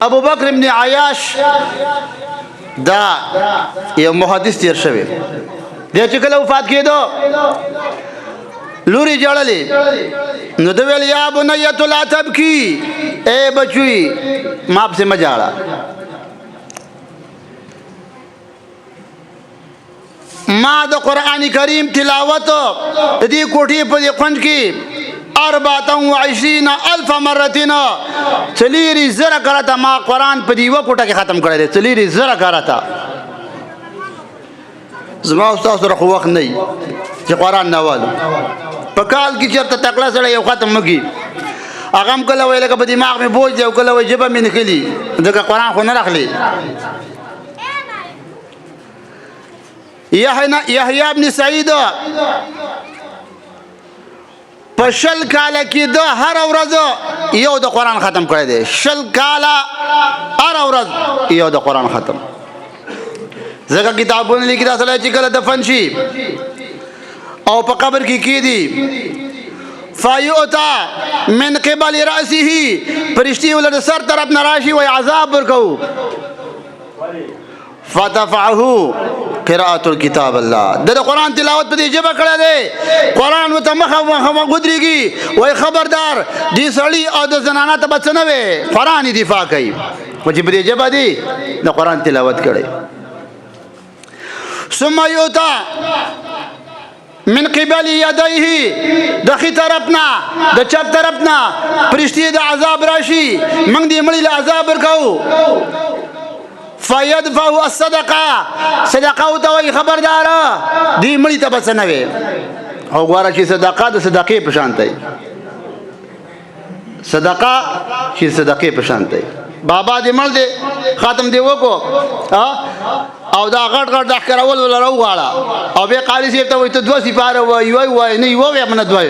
ابو بکر ابن عیاش دا یو محدث تیر شوی دی چې کله وفات کېدو، لوري جړلې، نو د ویل: یا بنیت لا تبکی، اے بچوي، ما پسې مجاړه، ما د قران کریم تلاوت د دې کوټې په دې قنج کې 24,000 مرتين، 40,000 کرته ما قران په دې یو کوټه کې ختم کړی دی، 40,000 کرته. زما استاد سره خو وخت نه چې قران نه والو. په کال کې چېرته تکړه سره یو ختم مګي، هغه هم کله ویل که په دماغ مې بوج دی او کله وایي ژبه مې نښلي، ځکه قران خو نه راخلي. یحیی ابن سعید په 20 کاله کې د هر ورځ یو د قران ختم کړی دی. 20 کاله هر ورځ یو د قران ختم. ځکه کتابونه لیکي، دا سره چې کله دفن شي او په قبر کې کیدی، فیؤتا من قبل رأسه، پرشتي ول سر طرف نراشي وای عذاب ورکو، فتفعه قراءة الكتاب الله. د قرآن تلاوت په دې ژبه کړی دی، قرآن ورته مخه مخه ودرېږي، وایي خبردار، دې سړي او د زنانه ته به څه نه وي، قرآن یې دفاع کوي، خو چې په دې ژبه دی د قرآن تلاوت کړی. ثم یؤتا من قبل یدیه، د خي طرفنا، د چپ طرفنا پرشتي د عذاب راشي، موږ دې مړي له عذاب ورکاو، فیدفع الصدقه، صدقه او ته وای خبردار، دې مړي ته بس نه وي. او غواره چې صدقه د صدقې په شان دی، صدقه چې صدقې په شان دی. بابا دې مړ دی، ختم دی وکړو او دا غټ غټ د ښکرول ولا راوغاړه او به قاری صاحب ته وای ته دوه سپاره وای، وای وای نه یو وای، منه دوه.